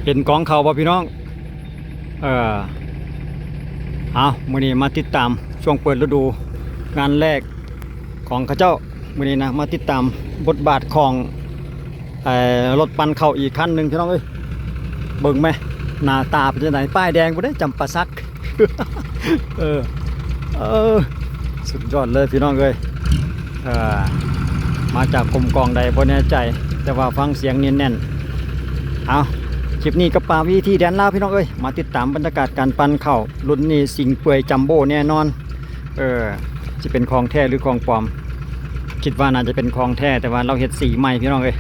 ເຫັນກອງເຂົ້າບໍ່ພີ່ນ້ອງ? ເອີ ເອົາ ມື້ນີ້ມາຕິດຕາມຊ່ວງເປີດລະດູງານແລກຂອງເຂົາເຈົ້າ. ມື້ນີ້ນະ ມາຕິດຕາມບົດບາດຂອງ ເອີ ລົດປັ່ນເຂົ້າອີກຄັນໜຶ່ງພີ່ນ້ອງເອີຍ. ເບິ່ງແມ ໜ້າຕາເປັນຈັ່ງໃດ? ປ້າຍແດງພຸ້ນເດ້ ຈຳປາສັກ. ເອີ ເອີ ສຸດຍອດເລີຍພີ່ນ້ອງເອີຍ. ເອີ ມາຈາກກົມກອງໃດບໍ່ແນ່ໃຈ ແຕ່ວ່າຟັງສຽງນີ້ແໜ້ນ. ເອົາ ຄລິບນີ້ກັບປ່າວິຖີແດນລາວພີ່ນ້ອງເອີຍ. ມາຕິດຕາມບັນຍາກາດການປັ່ນເຂົ້າ ລຸ້ນນີ້ຊິງເປືອຍຈັມໂບ້ແນ່ນອນ. ເອີ ຊິເປັນຂອງແທ້ຫຼືຂອງປອມ? ຄິດວ່າໜ້າຈະເປັນຂອງແທ້ ແຕ່ວ່າລາວເຮັດສີໃໝ່ພີ່ນ້ອງເອີຍ.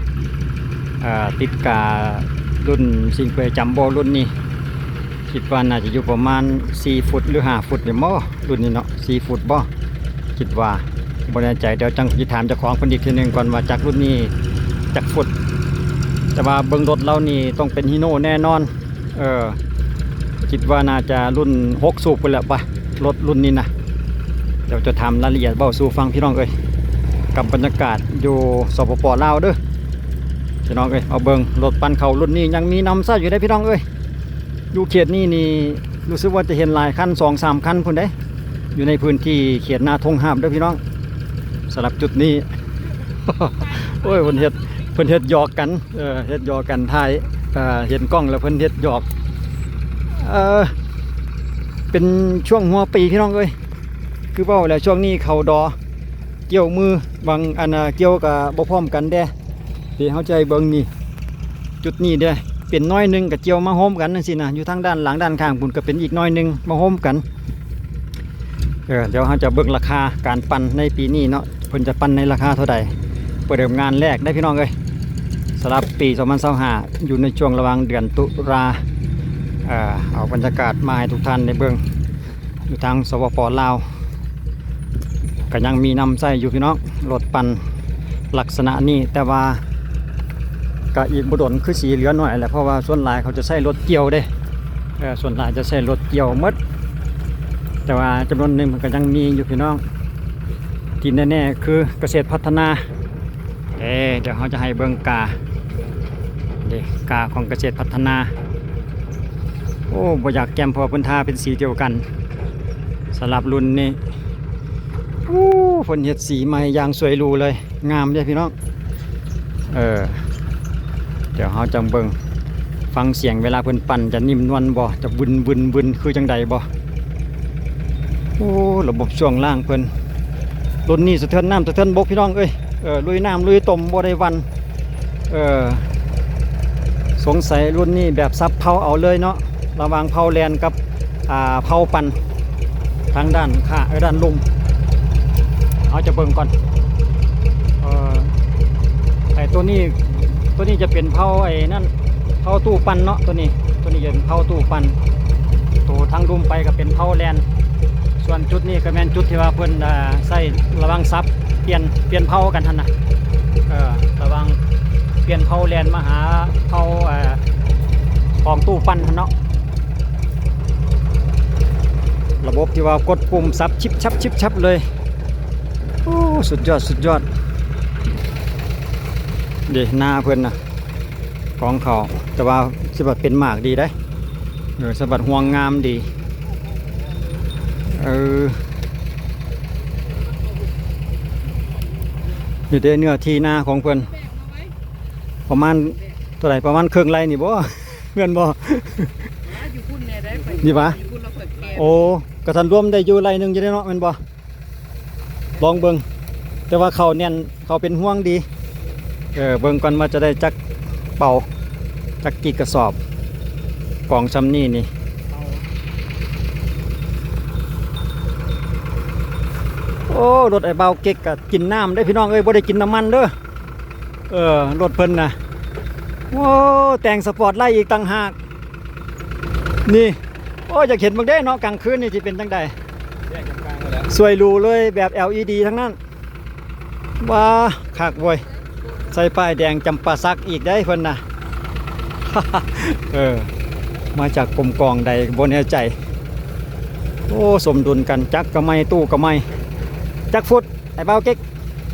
ເອີ ຕິດກາລຸ້ນຊິງເປືອຍຈັມໂບ້ລຸ້ນນີ້ ຄິດວ່າໜ້າຈະຢູ່ປະມານສີ່ຟຸດ ຫຼື ຫ້າຟຸດນີ້ບໍ ລຸ້ນນີ້ເນາະ ສີ່ຟຸດບໍ ຄິດວ່າ ບໍ່ແນ່ໃຈ. ດຽວຈັ່ງຊິຖາມເຈົ້າຂອງເພິ່ນອີກເທື່ອໜຶ່ງກ່ອນວ່າຈັກລຸ້ນນີ້ຈັກຟຸດ. ແຕ່ວ່າເບິ່ງລົດລາວນີ້ຕ້ອງເປັນຮີໂນແນ່ນອນ. ເອີ ຄິດວ່າໜ້າຈະລຸ້ນຫົກສູບພຸ້ນແຫຼະປະ ລົດລຸ້ນນີ້ນະ. ດຽວຈະຖາມລາຍລະອຽດເວົ້າສູ່ຟັງພີ່ນ້ອງເອີຍ ກັບບັນຍາກາດຢູ່ ສປປ ລາວເດີພີ່ນ້ອງເອີຍ. ມາເບິ່ງລົດປັ່ນເຂົ້າລຸ້ນນີ້ຍັງມີນຳໃຊ້ຢູ່ເດ້ພີ່ນ້ອງເອີຍ. ຢູ່ເຂດນີ້ນີ້ ຮູ້ສຶກວ່າຈະເຫັນຫຼາຍຄັນ ສອງສາມຄັນພຸ້ນເດ້ ຢູ່ໃນພື້ນທີ່ເຂດນາທົ່ງຮາບເດີພີ່ນ້ອງ. ສຳລັບຈຸດນີ້ ໂອ້ຍ ເພິ່ນເຮັດ ເພິ່ນເຮັດຫຍອກກັນ ເອີ ເຮັດຫຍອກກັນ ຖ່າຍ ເອີ ເຫັນກ້ອງແລ້ວເພິ່ນເຮັດຫຍອກ. ເອີ ເປັນຊ່ວງຫົວປີພີ່ນ້ອງເອີຍ ຄືເວົ້າແລ້ວ ຊ່ວງນີ້ເຂົ້າດໍ ກ່ຽວມື ບາງອັນ ກ່ຽວກໍບໍ່ພ້ອມກັນເດ້. ທີ່ເຮົາຈະໃຫ້ເບິ່ງນີ້ ຈຸດນີ້ເດ້ ເປັນໜ້ອຍໜຶ່ງກໍກ່ຽວມາໂຮມກັນຈັ່ງຊີ້ນະ. ຢູ່ທາງດ້ານຫຼັງດ້ານຂ້າງພຸ້ນກໍເປັນອີກໜ້ອຍໜຶ່ງມາໂຮມກັນ. ເອີ ດຽວເຮົາຈະເບິ່ງລາຄາການປັ່ນໃນປີນີ້ເນາະ ເພິ່ນຈະປັ່ນໃນລາຄາເທົ່າໃດ. ປະເດີມງານແລກໄດ້ພີ່ນ້ອງເອີຍ ສຳລັບປີສອງພັນຊາວຫ້າ ຢູ່ໃນຊ່ວງລະຫວ່າງເດືອນຕຸລາ. ເອີ ເອົາບັນຍາກາດມາໃຫ້ທຸກທ່ານໄດ້ເບິ່ງ ຢູ່ທາງ ສປປ ລາວ ກໍຍັງມີນຳໃຊ້ຢູ່ພີ່ນ້ອງ ລົດປັ່ນລັກສະນະນີ້. ແຕ່ວ່າກໍອີກບໍ່ດົນຄືຊິເຫຼືອໜ້ອຍແຫຼະ ເພາະວ່າສ່ວນຫຼາຍເຂົາຈະໃຊ້ລົດກ່ຽວເດ້. ເອີ ສ່ວນຫຼາຍຈະໃຊ້ລົດກ່ຽວໝົດ ແຕ່ວ່າຈຳນວນໜຶ່ງມັນກໍຍັງມີຢູ່ພີ່ນ້ອງ. ທີ່ແນ່ໆຄືກະເສດພັດທະນາ ເອີ ດຽວເຮົາຈະໃຫ້ເບິ່ງກາ ເດ້ ກາຂອງກະເສດພັດທະນາ. ໂອ້ ບໍ່ຢາກແຈ່ມ ເພາະວ່າເພິ່ນທາເປັນສີດຽວກັນ. ສຳລັບລຸ້ນນີ້ ໂອ້ ເພິ່ນເຮັດສີໃໝ່ຢ່າງສວຍຫຼູເລີຍ ງາມເດ້ພີ່ນ້ອງ. ເອີ ດຽວເຮົາຈະເບິ່ງ ຟັງສຽງເວລາເພິ່ນປັ່ນຈະນິ້ມນວນບໍ່ ຈະວຶນໆໆ ຄືຈັ່ງໃດບໍ່. ໂອ້ ລະບົບຊ່ວງລ່າງເພິ່ນ ລຸ້ນນີ້ສະເທືອນນ້ຳສະເທືອນບົກພີ່ນ້ອງເອີຍ. ເອີ ລຸຍນ້ຳລຸຍຕົມບໍ່ໄດ້ຫວັ່ນ. ເອີ ສົງໄສລຸ້ນນີ້ແບບສັບເພົາເອົາເລີຍເນາະ ລະຫວ່າງເພົາແລ່ນກັບ ອ່າ ເພົາປັ່ນ ທາງດ້ານຂ້າງ ເອີ ດ້ານລຸ່ມ. ເຮົາຈະເບິ່ງກ່ອນ ເອີ ໄອ້ໂຕນີ້ ໂຕນີ້ຈະເປັນເພົາໄອ້ນັ້ນ ເພົາຕູ້ປັ່ນເນາະ ໂຕນີ້ ໂຕນີ້ຈະເປັນເພົາຕູ້ປັ່ນ. ໂຕທາງລຸ່ມໄປກໍເປັນເພົາແລ່ນ. ສ່ວນຈຸດນີ້ກໍແມ່ນຈຸດທີ່ວ່າເພິ່ນ ເອີ ໃຊ້ລະຫວ່າງສັບ ປ່ຽນ ປ່ຽນເພົາກັນຫັ້ນນະ ເອີ ລະຫວ່າງປ່ຽນເພົາແລ່ນມາຫາເພົາ ເອີ ຂອງຕູ້ປັ່ນຫັ້ນເນາະ. ລະບົບທີ່ວ່າກົດປຸ່ມສັບຊິບຊັບຊິບຊັບເລີຍ. ໂອ້ ສຸດຍອດ ສຸດຍອດ ເດ້ ນາເພິ່ນນະ ກອງເຂົ້າ ແຕ່ວ່າສະບັດເປັນໝາກດີເດ້. ເອີ ສະບັດຮວງງາມດີ. ເອີ ນີ້ເດ້ເນື້ອທີ່ນາຂອງເພິ່ນ ປະມານເທົ່າໃດ? ປະມານເຄິ່ງໄຮ່ນີ້ບໍ່? ແມ່ນບໍ່? ຢູ່ພຸ້ນແດ່ໄດ໋ ນີ້ຫວາ? ຢູ່ພຸ້ນລະຂ້ອຍແກ່. ໂອ້ ກະທັນລວມໄດ້ຢູ່ໄຮ່ໜຶ່ງຢູ່ເດ້ເນາະ ແມ່ນບໍ່? ລອງເບິ່ງ ແຕ່ວ່າເຂົ້າແໜ້ນ ເຂົ້າເປັນຮວງດີ. ເອີ ເບິ່ງກ່ອນວ່າຈະໄດ້ຈັກເປົາ ຈັກກີ່ກະສອບ ກອງຊ່ຳນີ້ນີ້. ໂອ້ ລົດໄອ້ບ່າວເກັກກະກິນນ້ຳເດ້ພີ່ນ້ອງເອີຍ ບໍ່ໄດ້ກິນນ້ຳມັນເດີ. ເອີ ລົດເພິ່ນນະ ໂອ້ ແຕ່ງສະປອດໄລອີກຕ່າງຫາກ. ນີ້ ໂອ້ ຢາກເຫັນເບິ່ງເດ້ເນາະ ກາງຄືນນີ້ຊິເປັນຈັ່ງໃດ? ສວຍຫຼູເລີຍ ແບບ ແອລອີດີ ທັງນັ້ນ. ວ້າ ຄັກເວີຍ ໃສ່ປ້າຍແດງຈຳປາສັກອີກເດ້ເພິ່ນນະ. ເອີ ມາຈາກກົມກອງໃດບໍ່ແນ່ໃຈ. ໂອ້ ສົມດຸນກັນ ຈັກກະໃໝ ຕູ້ກະໃໝ. ຈັກຟຸດ ໄອ້ບ່າວເກັກ?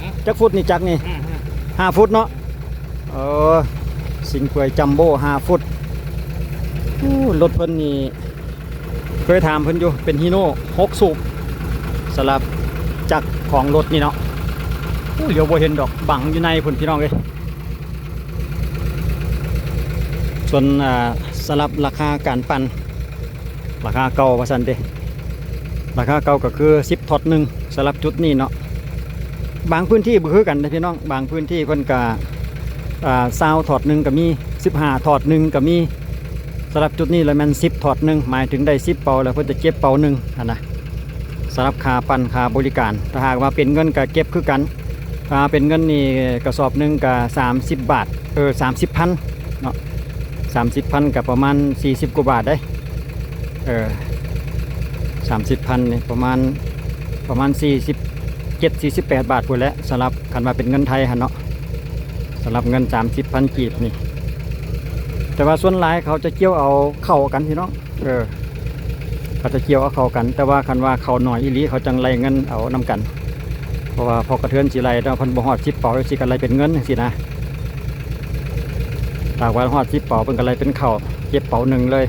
ຮະ? ຈັກຟຸດນີ້ຈັກນີ້? ຫ້າ ຫ້າ ຫ້າຟຸດເນາະ. ເອີ ຊິງເປືອຍຈັມໂບ້ຫ້າຟຸດ. ໂອ້ ລົດເພິ່ນນີ້ ເຄີຍຖາມເພິ່ນຢູ່ ເປັນຮີໂນຫົກສູບ ສຳລັບຈັກຂອງລົດນີ້ເນາະ. ໂອ້ ຫຼຽວບໍ່ເຫັນດອກ ບັງຢູ່ໃນພຸ້ນ ພີ່ນ້ອງເອີຍ. ສ່ວນ ອ່າ ສຳລັບລາຄາການປັ່ນ ລາຄາເກົ່າວ່າຊັ້ນເດ ລາຄາເກົ່າກໍຄືສິບຖອດໜຶ່ງ ສຳລັບຈຸດນີ້ເນາະ. ບາງພື້ນທີ່ບໍ່ຄືກັນເດ້ພີ່ນ້ອງ ບາງພື້ນທີ່ເພິ່ນກໍ ອ່າ ຊາວຖອດໜຶ່ງກໍມີ ສິບຫ້າຖອດໜຶ່ງກໍມີ. ສຳລັບຈຸດນີ້ລະແມ່ນສິບຖອດໜຶ່ງ ໝາຍເຖິງໄດ້ສິບເປົາ ແລ້ວເພິ່ນຈະເກັບເປົາໜຶ່ງຫັ້ນນະ ສຳລັບຄ່າປັ່ນ ຄ່າບໍລິການ. ຖ້າຫາກວ່າເປັນເງິນກໍເກັບຄືກັນ ຖ້າເປັນເງິນນີ້ກະສອບໜຶ່ງກໍສາມສິບບາດ ເອີ ສາມສິບພັນເນາະ ສາມສິບພັນກໍປະມານສີ່ສິບກວ່າບາດເດ້. ເອີ ສາມສິບພັນນີ້ປະມານ ປະມານສີ່ສິບເຈັດ ສີ່ສິບແປດບາດພຸ້ນແຫຼະ ສຳລັບຄັນວ່າເປັນເງິນໄທຫັ້ນເນາະ ສຳລັບເງິນສາມສິບພັນກີບນີ້. ແຕ່ວ່າສ່ວນຫຼາຍເຂົາຈະກ່ຽວເອົາເຂົ້າກັນພີ່ນ້ອງ ເອີ ເຂົາຈະກ່ຽວເອົາເຂົ້າກັນ ແຕ່ວ່າຄັນວ່າເຂົ້າໜ້ອຍອີ່ຫຼີ ເຂົາຈັ່ງໄລ່ເງິນເອົານຳກັນ ເພາະວ່າພໍກະເທືອນຊິໄລ່ເນາະ ເພິ່ນບໍ່ຮອດສິບເປົາ ຊິກະໄລ່ເປັນເງິນຈັ່ງຊີ້ນະ. ຖ້າວ່າຮອດສິບເປົາ ເພິ່ນກະໄລ່ເປັນເຂົ້າ ເກັບເປົາໜຶ່ງເລີຍ.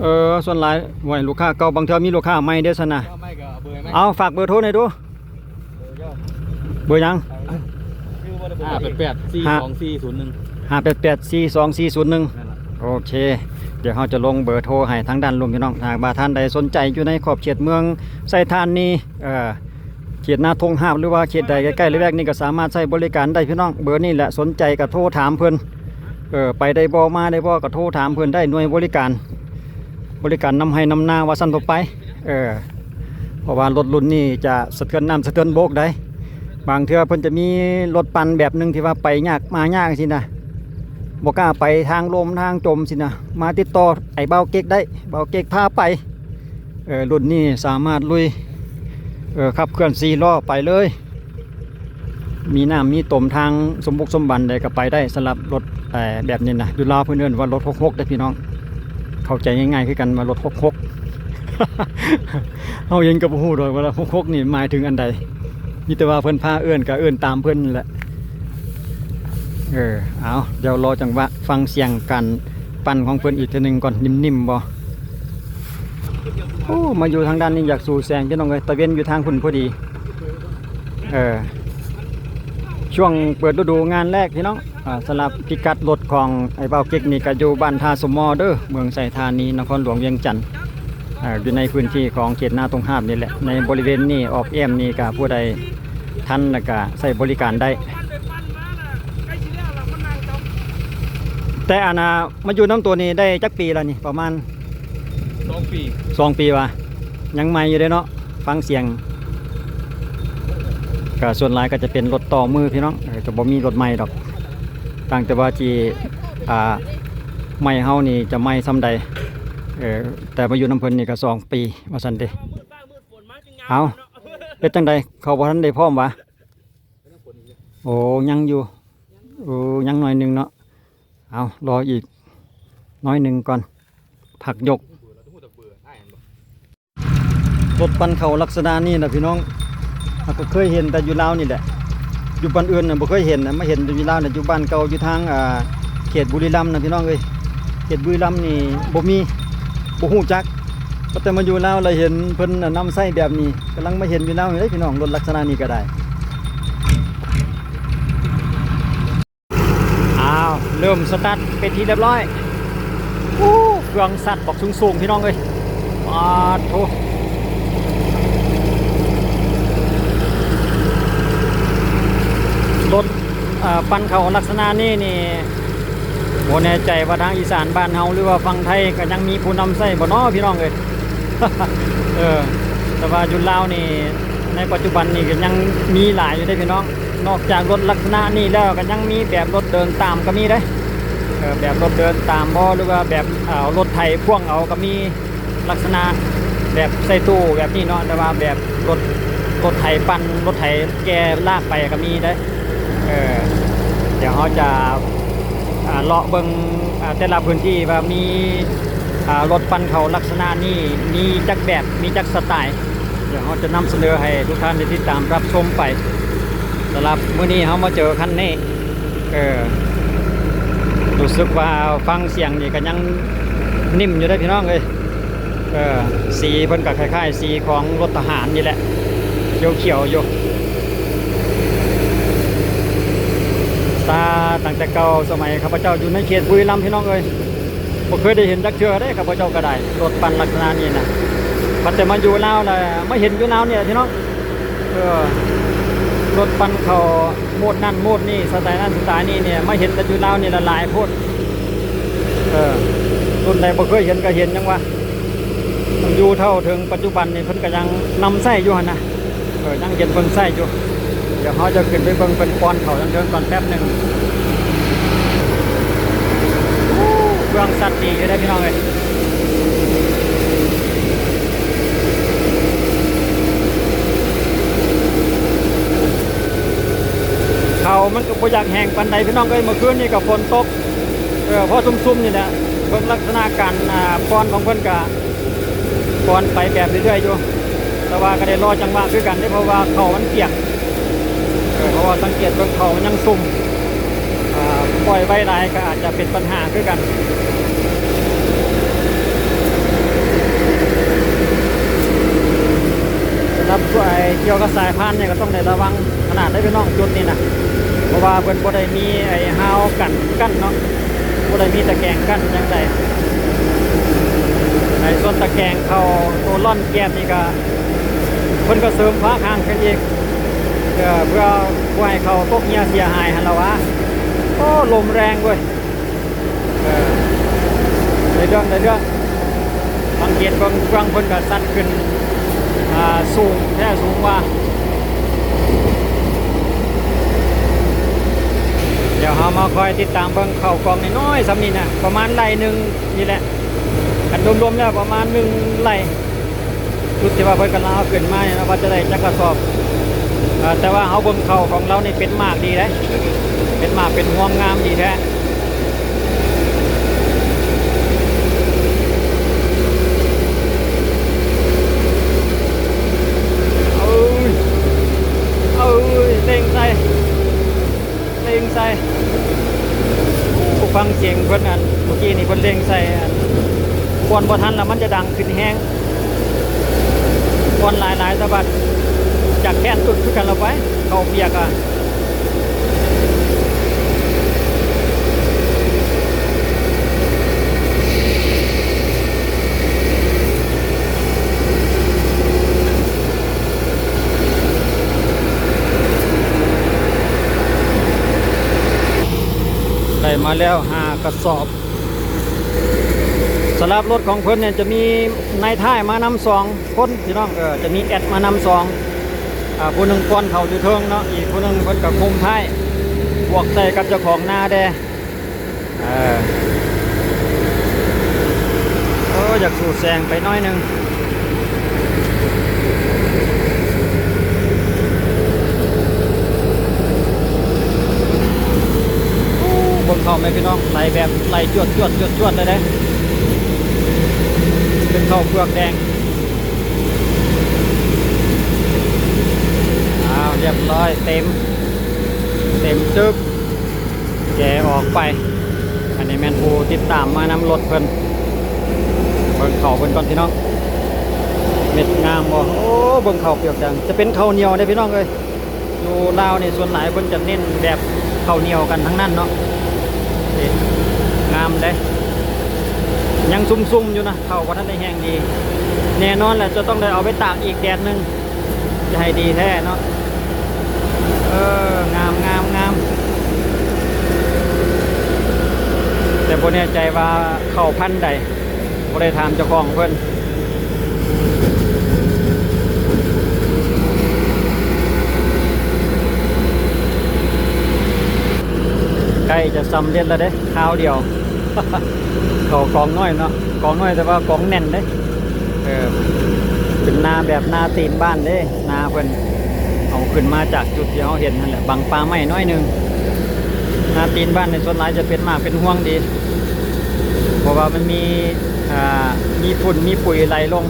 ເອີ ສ່ວນຫຼາຍ ໂອ້ຍ ລູກຄ້າເກົ່າ ບາງເທື່ອມີລູກຄ້າໃໝ່ເດ້ຊັ້ນນະ. ເອົາ ຝາກເບີໂທໜ່ອຍດູ. ເບີຫຍັງ? ຫ້າແປດແປດ ສີ່ສອງສີ່ສູນໜຶ່ງ ຫ້າແປດແປດ ສີ່ສອງສີ່ສູນໜຶ່ງ. ໂອເຄ ດຽວເຮົາຈະລົງເບີໂທໃຫ້ທາງດ້ານລຸ່ມພີ່ນ້ອງ ຖ້າຫາກວ່າທ່ານໃດສົນໃຈຢູ່ໃນຂອບເຂດເມືອງໄຊທານີ ເອີ ເຂດນາທົ່ງຮາບ ຫຼືວ່າເຂດໃດໃກ້ໆລະແວກນີ້ກໍສາມາດໃຊ້ບໍລິການໄດ້ພີ່ນ້ອງ. ເບີນີ້ແຫຼະ ສົນໃຈກໍໂທຖາມເພິ່ນ ເອີ ໄປໄດ້ບໍ່ ມາໄດ້ບໍ່ ກໍໂທຖາມເພິ່ນໄດ້ ໜ່ວຍບໍລິການ ບໍລິການນຳໄຮ່ນຳນາວ່າຊັ້ນທົ່ວໄປ. ເອີ ເພາະວ່າລົດລຸ້ນນີ້ຈະສະເທືອນນ້ຳສະເທືອນບົກໃດ໋. ບາງເທື່ອເພິ່ນຈະມີລົດປັ່ນແບບໜຶ່ງທີ່ວ່າໄປຍາກມາຍາກຈັ່ງຊີ້ນະ ບໍ່ກ້າໄປທາງລົມທາງຈົມຊີ້ນະ ມາຕິດຕໍ່ໄອ້ບ່າວເກັກໄດ້ ບ່າວເກັກພາໄປ. ເອີ ລຸ້ນນີ້ສາມາດລຸຍ ເອີ ຂັບເຄື່ອນສີ່ລໍ້ໄປເລີຍ ມີນ້ຳມີຕົມທາງສົມບຸກສົມບັນໃດກໍໄປໄດ້ ສຳລັບລົດ ເອີ ແບບນີ້ນະ. ຢູ່ລາວເພິ່ນເອີ້ນວ່າລົດຫົກຫົກເດ້ພີ່ນ້ອງ ເຂົ້າໃຈງ່າຍໆຄືກັນວ່າລົດຫົກຫົກ. ເຮົາເອງກໍບໍ່ຮູ້ດອກວ່າຫົກຫົກນີ້ໝາຍເຖິງອັນໃດ ມີແຕ່ວ່າເພິ່ນພາເອີ້ນກໍເອີ້ນຕາມເພິ່ນແຫຼະ. ເອີ ເອົາ ດຽວລໍຈັງຫວະຟັງສຽງການປັ່ນຂອງເພິ່ນອີກເທື່ອໜຶ່ງກ່ອນ ນິ້ມໆບໍ່. ໂອ້ ມາຢູ່ທາງດ້ານນີ້ຢາກສູ້ແສງພີ່ນ້ອງເອີຍ ຕາເວັນຢູ່ທາງພຸ້ນພໍດີ. ເອີ ຊ່ວງເປີດລະດູງານແລກພີ່ນ້ອງ. ອ່າ ສຳລັບພິກັດລົດຂອງໄອ້ບ່າວເກັກນີ້ກໍຢູ່ບ້ານທ່າສົມມໍເດີ ເມືອງໄຊທານີ ນະຄອນຫຼວງວຽງຈັນ. ເອີ ຢູ່ໃນພື້ນທີ່ຂອງເຂດນາທົ່ງຮາບນີ້ແຫຼະ ໃນບໍລິເວນນີ້ອອບແອ້ມນີ້ ກໍຜູ້ໃດທັນແລ້ວກໍໃຊ້ບໍລິການໄດ້. ແຕ່ອັນນ່າ ມາຢູ່ນຳໂຕນີ້ໄດ້ຈັກປີແລ້ວນີ້? ປະມານສອງປີ ສອງປີວ່າ ຍັງໃໝ່ຢູ່ເດ້ເນາະ ຟັງສຽງ ກໍສ່ວນຫຼາຍກໍຈະເປັນລົດຕໍ່ມືພີ່ນ້ອງ. ເອີ ຈະບໍ່ມີລົດໃໝ່ດອກ ຕ່າງແຕ່ວ່າທີ່ ອ່າ ໃໝ່ເຮົານີ້ຈະໃໝ່ສ່ຳໃດ. ເອີ ແຕ່ມາຢູ່ນຳເພິ່ນນີ້ກໍສອງປີວ່າຊັ້ນເດ. ເອົາ ເຮັດຈັ່ງໃດ ເຂົາບໍ່ທັນໄດ້ພ້ອມຫວາ? ໂອ້ ຍັງຢູ່ ໂອ້ ຍັງໜ້ອຍໜຶ່ງເນາະ. ເອົາ ລໍອີກໜ້ອຍໜຶ່ງກ່ອນ ພັກຍົກ. ລົດປັ່ນເຂົ້າລັກສະນະນີ້ນະພີ່ນ້ອງ ເຮົາກໍເຄີຍເຫັນແຕ່ຢູ່ລາວນີ້ແຫຼະ ຢູ່ບ່ອນອື່ນນະບໍ່ເຄີຍເຫັນນະ ມາເຫັນຢູ່ລາວນະ. ຢູ່ບ້ານເກົ່າຢູ່ທາງ ອ່າ ເຂດບຸລີລຳນະພີ່ນ້ອງເອີຍ ເຂດບຸລີລຳນີ້ບໍ່ມີ ບໍ່ຮູ້ຈັກ. ແຕ່ມາຢູ່ລາວລະເຫັນເພິ່ນນຳໃຊ້ແບບນີ້ ກຳລັງມາເຫັນຢູ່ລາວນີ້ເດ້ພີ່ນ້ອງ ລົດລັກສະນະນີ້ກໍໄດ້. ອ້າວ ເລີ່ມສະຕາດເປັນທີ່ລຽບຮ້ອຍ. ໂອ້ ເຄື່ອງຊັດບັກສູງໆ ພີ່ນ້ອງເອີຍ ປາດໂທ້. ລົດ ເອີ ປັ່ນເຂົ້າລັກສະນະນີ້ນີ້ ບໍ່ແນ່ໃຈວ່າທາງອີສານບ້ານເຮົາ ຫຼືວ່າຝັ່ງໄທກໍຍັງມີຜູ້ນຳໃຊ້ບໍ່ເນາະ ພີ່ນ້ອງເອີຍ. ເອີ ແຕ່ວ່າຢູ່ລາວນີ້ ໃນປັດຈຸບັນນີ້ກໍຍັງມີຫຼາຍຢູ່ເດ້ພີ່ນ້ອງ. ນອກຈາກລົດລັກສະນະນີ້ແລ້ວ ກໍຍັງມີແບບລົດເດີນຕາມກໍມີເດ້. ເອີ ແບບລົດເດີນຕາມບໍ່ ຫຼືວ່າແບບເອົາລົດໄຖພ່ວງເອົາກໍມີ ລັກສະນະແບບໃສ່ຕູ້ແບບນີ້ເນາະ. ແຕ່ວ່າແບບລົດ ລົດໄຖປັ່ນ ລົດໄຖແກ່ລາກໄປກໍມີເດ້. ເອີ ດຽວເຮົາຈະ ອ່າ ເລາະເບິ່ງ ອ່າ ແຕ່ລະພື້ນທີ່ວ່າມີ ອ່າ ລົດປັ່ນເຂົ້າລັກສະນະນີ້ມີຈັກແບບ ມີຈັກສະໄຕ. ດຽວເຮົາຈະນຳສະເໜີໃຫ້ທຸກທ່ານໄດ້ຕິດຕາມຮັບຊົມໄປ. ສຳລັບມື້ນີ້ເຮົາມາເຈີຄັນນີ້ ເອີ ເອີ ຮູ້ສຶກວ່າຟັງສຽງນີ້ກໍຍັງນິ້ມຢູ່ເດ້ພີ່ນ້ອງເອີຍ. ເອີ ສີເພິ່ນກໍຄ້າຍໆສີຂອງລົດທະຫານນີ້ແຫຼະ ຂຽວໆຢູ່. ຕາ ຕັ້ງແຕ່ເກົ່າສະໄໝຂ້າພະເຈົ້າຢູ່ໃນເຂດບຸລີລັມ ພີ່ນ້ອງເອີຍ ບໍ່ເຄີຍໄດ້ເຫັນຈັກເທື່ອເດ້ ຂ້າພະເຈົ້າກໍໄດ້ ລົດປັ່ນລັກສະນະນີ້ນະ. ພັດແຕ່ມາຢູ່ລາວລະ ມາເຫັນຢູ່ລາວນີ້ລະພີ່ນ້ອງ. ເອີ ລົດປັ່ນເຂົ້າໂໝດນັ້ນໂໝດນີ້ ສະໄຕນັ້ນສະໄຕນີ້ນີ້ ມາເຫັນແຕ່ຢູ່ລາວນີ້ລະຫຼາຍໂພດ. ເອີ ລຸ້ນໃດບໍ່ເຄີຍເຫັນກໍເຫັນ ຍັງວ່າ ຢູ່ເທົ່າເຖິງປັດຈຸບັນນີ້ ເພິ່ນກໍຍັງນຳໃຊ້ຢູ່ຫັ້ນນະ. ເອີ ຍັງເຫັນເພິ່ນໃຊ້ຢູ່. ດຽວເຮົາຈະຂຶ້ນໄປເບິ່ງເພິ່ນປ່ອນເຂົ້າທາງເທິງກ່ອນແປັບໜຶ່ງ. ໂອ້ ເບື່ອງຊັດດີຢູ່ເດ້ພີ່ນ້ອງເອີຍ. ເຂົ້າມັນກໍບໍ່ຢາກແຫ້ງປານໃດພີ່ນ້ອງເອີຍ. ເມື່ອຄືນນີ້ກໍຝົນຕົກ ເອີ ພໍຊຸ່ມໆນີ້ແຫຼະ. ເບິ່ງລັກສະນະການ ອ່າ ປ່ອນຂອງເພິ່ນກະ ກ່ອນໄປແບບເລື້ອຍໆຢູ່ ແຕ່ວ່າກໍໄດ້ລໍຈັງຫວະຄືກັນເດ້ ເພາະວ່າເຂົ້າມັນປຽກ. ເອີ ເພາະວ່າສັງເກດເບິ່ງເຂົ້າມັນຍັງຊຸ່ມ ອ່າ ປ່ອຍໄວຫຼາຍກໍອາດຈະເປັນບັນຫາຄືກັນ. ສຳລັບພວກໄອ້ກ່ຽວກັບສາຍພານນີ້ກໍຕ້ອງໄດ້ລະວັງຂະໜາດເດ້ພີ່ນ້ອງ ຈຸດນີ້ນະ ເພາະວ່າເພິ່ນບໍ່ໄດ້ມີໄອ້ຮາວກັ້ນ ກັນເນາະ ບໍ່ໄດ້ມີຕະແກງກັ້ນຫຍັງໃດ. ໃນສ່ວນຕະແກງເຂົ້າໂຕລ່ອນແກບນີ້ກະ ເພິ່ນກະເສີມຝາຂ້າງຂຶ້ນອີກ ເພື່ອ ເພື່ອບໍ່ໃຫ້ເຂົ້າຕົກເຫື່ອເສຍຫາຍຫັ້ນລະຫວາ. ໂອ້ ລົມແຮງເວີຍ. ເອີ ໄດ້ເລື່ອງ ໄດ້ເລື່ອງ. ສັງເກດເບິ່ງເຟືອງເພິ່ນກະຊັດຂຶ້ນ ອ່າ ສູງແທ້ສູງວ່າ. ດຽວເຮົາມາຄອຍຕິດຕາມເບິ່ງເຂົ້າກ່ອງນ້ອຍໆສ່ຳນີ້ນະ ປະມານໄລ່ໜຶ່ງນີ້ແຫຼະ ຄັນລວມໆແລ້ວປະມານໜຶ່ງໄລ່. ຈຸດທີ່ວ່າເພິ່ນກຳລັງເອົາຂຶ້ນມານີ້ເນາະ ວ່າຈະໄດ້ຈັກກະສອບ. ເອີ ແຕ່ວ່າເຮົາເບິ່ງເຂົ້າຂອງລາວນີ້ເປັນໝາກດີເດ້ ເປັນໝາກເປັນຮວງງາມດີແທ້. ເອີຍ ເອີຍ ເລັ່ງໃສ່ ເລັ່ງໃສ່. ໂອ້ ຟັງສຽງເພິ່ນ ອັນ ເມື່ອກີ້ນີ້ເພິ່ນເລັ່ງໃສ່ ອັນ ປ່ອນບໍ່ທັນລະມັນຈະດັງຂຶ້ນແຮງ. ປ່ອນຫຼາຍໆ ສະບັດ ຈາກແຄນຕຸດຄືກັນລະໄປ ເຂົ້າປຽກອະ. ໄດ້ມາແລ້ວຫ້າກະສອບ. ສຳລັບລົດຂອງເພິ່ນນີ້ຈະມີນາຍທ້າຍມານຳສອງຄົນພີ່ນ້ອງ ເອີ ຈະມີແອັດມານຳສອງ ອ່າ ຜູ້ໜຶ່ງປ່ອນເຂົ້າຢູ່ເທິງເນາະ ອີກຜູ້ໜຶ່ງເພິ່ນກະຄຸມທ້າຍ ບວກໃສ່ກັບເຈົ້າຂອງນາແດ່. ເອີ ໂອ້ ຢາກສູດແຊງໄປໜ້ອຍໜຶ່ງ. ໂອ້ ເບິ່ງເຂົ້າແມ່ພີ່ນ້ອງ ໄຫຼແບບໄຫຼຈວດໆໆເລີຍເດ້ ເປັນເຂົ້າເປືອກແດງ. ອ້າວ ຮຽບຮ້ອຍ ເຕັມ ເຕັມຕຶບ. ແກະອອກໄປ ອັນນີ້ແມ່ນຜູ້ຕິດຕາມມານຳລົດເພິ່ນ. ເບິ່ງເຂົ້າເພິ່ນກ່ອນພີ່ນ້ອງ ເມັດງາມບໍ່? ໂອ້ ເບິ່ງເຂົ້າປຽກຈັ່ງ ຈະເປັນເຂົ້າໜຽວເດ້ພີ່ນ້ອງເອີຍ. ຢູ່ລາວນີ້ສ່ວນຫຼາຍເພິ່ນຈະເນັ້ນແບບເຂົ້າໜຽວກັນທັງນັ້ນເນາະ. ນີ້ ງາມເດ້ ຍັງຊຸ່ມໆຢູ່ນະ ເຂົ້າບໍ່ທັນໄດ້ແຫ້ງດີ. ແນ່ນອນແຫຼະ ຈະຕ້ອງໄດ້ເອົາໄປຕາກອີກແດດໜຶ່ງ ຈະໃຫ້ດີແທ້ເນາະ. ເອີ ງາມ ງາມ ງາມ ແຕ່ບໍ່ແນ່ໃຈວ່າເຂົ້າພັນໃດ ບໍ່ໄດ້ຖາມເຈົ້າຂອງເພິ່ນ. ໃກ້ຈະສຳເລັດແລ້ວເດ້ ຄາວດຽວ. ເຂົ້າກອງນ້ອຍເນາະ ກອງນ້ອຍແຕ່ວ່າກອງແໜ້ນເດ້. ເອີ ເປັນນາແບບນາຕີນບ້ານເດ້ ນາເພິ່ນເອົາຂຶ້ນມາຈາກຈຸດທີ່ເຮົາເຫັນຫັ້ນແຫຼະ ບັງປ່າໄມ້ໜ້ອຍໜຶ່ງ. ນາຕີນບ້ານນີ້ສ່ວນຫຼາຍຈະເປັນໝາກເປັນຮວງດີ ເພາະວ່າມັນມີ ອ່າ ມີຝຸ່ນມີປຸຍໄຫຼລົງ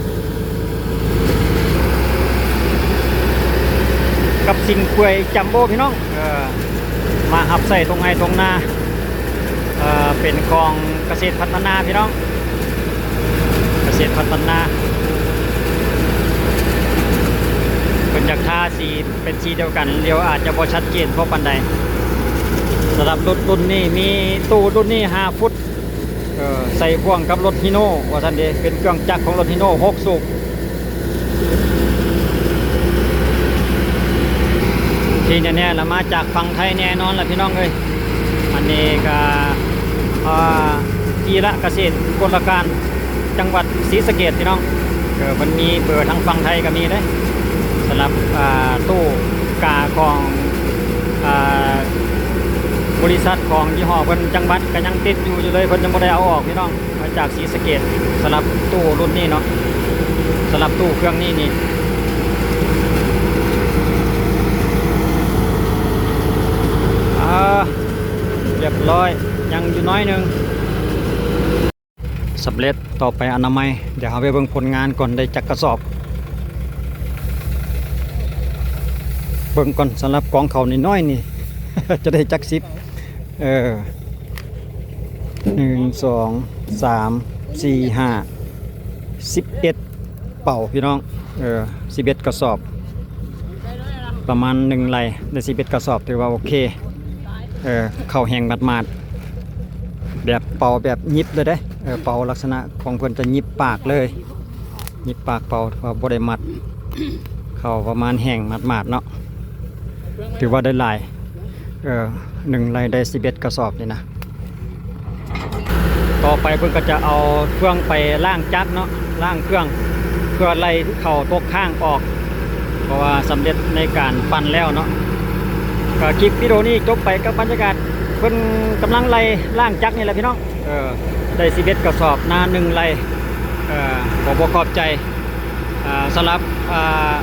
ກັບຊິງເປືອຍຈັມໂບ້ພີ່ນ້ອງ ເອີ ມາຮັບໃຊ້ທົ່ງໄຮ່ທົ່ງນາ. ເປັນຂອງກະເສດພັດທະນາພີ່ນ້ອງ ກະເສດພັດທະນາ ເພິ່ນຢາກທາສີເປັນສີດຽວກັນ ລຽວອາດຈະບໍ່ຊັດເຈນພໍປານໃດ. ສຳລັບລົດລຸ້ນນີ້ ມີຕູ້ລຸ້ນນີ້ຫ້າຟຸດ ເອີ ໃສ່ພ່ວງກັບລົດຮີໂນວ່າຊັ້ນເດ ເປັນເຄື່ອງຈັກຂອງລົດຮີໂນຫົກສູບ. ທີ່ແນ່ໆລະມາຈາກຝັ່ງໄທແນ່ນອນລະພີ່ນ້ອງເອີຍ. ອັນນີ້ກະ ອ່າ ຈີລະກະເສດກົນລະການ ຈັງຫວັດສີສະເກດພີ່ນ້ອງ. ເອີ ເພິ່ນມີເບີທາງຝັ່ງໄທກະມີເດ້ ສຳລັບ ອ່າ ຕູ້ກາຂອງ ອ່າ ບໍລິສັດຂອງຍີ່ຫໍ້ເພິ່ນ ຈັງຫວັດກະຍັງຕິດຢູ່ຢູ່ເລີຍ ເພິ່ນຍັງບໍ່ໄດ້ເອົາອອກພີ່ນ້ອງ. ມາຈາກສີສະເກດ ສຳລັບຕູ້ລຸ້ນນີ້ເນາະ ສຳລັບຕູ້ເຄື່ອງນີ້ນີ້ ອ່າ ຮຽບຮ້ອຍ ຍັງຢູ່ໜ້ອຍໜຶ່ງ. ສຳເລັດ ຕໍ່ໄປອະນາໄມ ດຽວເຮົາໄປເບິ່ງຜົນງານກ່ອນ ໄດ້ຈັກກະສອບ ເບິ່ງກ່ອນ ສຳລັບກອງເຂົ້ານ້ອຍໆນີ້ ຈະໄດ້ຈັກສິບ ເອີ ໜຶ່ງ ສອງ ສາມ ສີ່ ຫ້າ ສິບເອັດເປົາພີ່ນ້ອງ ເອີ ສິບເອັດກະສອບ ປະມານໜຶ່ງໄລ່ໄດ້ສິບເອັດກະສອບ ຖືວ່າໂອເຄ. ເອີ ເຂົ້າແຫ້ງໝາດໆ ແບບເປົາແບບຫຍິບເລີຍເດ້ ເອີ ເປົາລັກສະນະຂອງເພິ່ນຈະຫຍິບປາກເລີຍ ຫຍິບປາກເປົາ ເພາະວ່າບໍ່ໄດ້ມັດ ເຂົ້າປະມານແຫ້ງໝາດໆເນາະ ຖືວ່າໄດ້ຫຼາຍ ເອີ ໜຶ່ງໄລ່ໄດ້ສິບເອັດກະສອບນີ້ນະ. ຕໍ່ໄປເພິ່ນກະຈະເອົາເຄື່ອງໄປລ້າງຈັກເນາະ ລ້າງເຄື່ອງ ເພື່ອໄລ່ເຂົ້າຕົກຄ້າງອອກ ເພາະວ່າສຳເລັດໃນການປັ່ນແລ້ວເນາະ. ກະຄລິບວິດີໂອນີ້ຈົບໄປກັບບັນຍາກາດເພິ່ນກຳລັງໄລ່ລ້າງຈັກນີ້ແຫຼະພີ່ນ້ອງ ເອີ ໄດ້ສິບເອັດກະສອບ ນາໜຶ່ງໄລ່ ເອີ ຂໍບອກຂອບໃຈ ອ່າ ສຳລັບ ອ່າ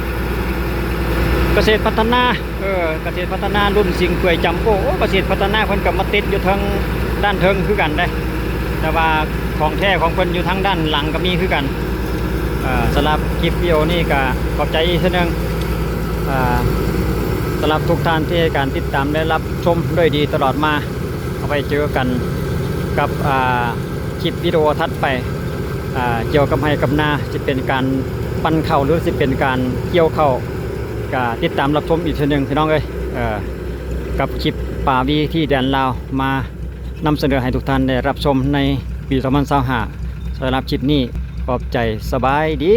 ກະເສດພັດທະນາ ເອີ ກະເສດພັດທະນາລຸ້ນສິງເປືອຍຈຳໂອ້ ໂອ້ ກະເສດພັດທະນາເພິ່ນກະມາຕິດຢູ່ເທິງດ້ານເທິງຄືກັນເດ້ ແຕ່ວ່າຂອງແທ້ຂອງເພິ່ນຢູ່ທາງດ້ານຫຼັງກະມີຄືກັນ. ເອີ ສຳລັບຄລິບວິດີໂອນີ້ກະຂອບໃຈອີກເທື່ອໜຶ່ງ ອ່າ ສຳລັບທຸກທ່ານທີ່ໃຫ້ການຕິດຕາມ ແລະ ຮັບຊົມດ້ວຍດີຕະຫຼອດມາ. ເອົາໄວ້ເຈີກັນກັບ ອ່າ ຄລິບວິດີໂອຖັດໄປ ອ່າ ກ່ຽວກັບໄຮ່ກັບນາ ຊິເປັນການປັ່ນເຂົ້າ ຫຼື ຊິເປັນການກ່ຽວເຂົ້າ ກະຕິດຕາມຮັບຊົມອີກເທື່ອໜຶ່ງພີ່ນ້ອງເອີຍ ເອີ ກັບຄລິບປ່າວິຖີແດນລາວ ມານຳສະເໜີໃຫ້ທຸກທ່ານໄດ້ຮັບຊົມໃນປີສອງພັນຊາວຫ້າ. ສຳລັບຄລິບນີ້ ຂອບໃຈ ສະບາຍດີ.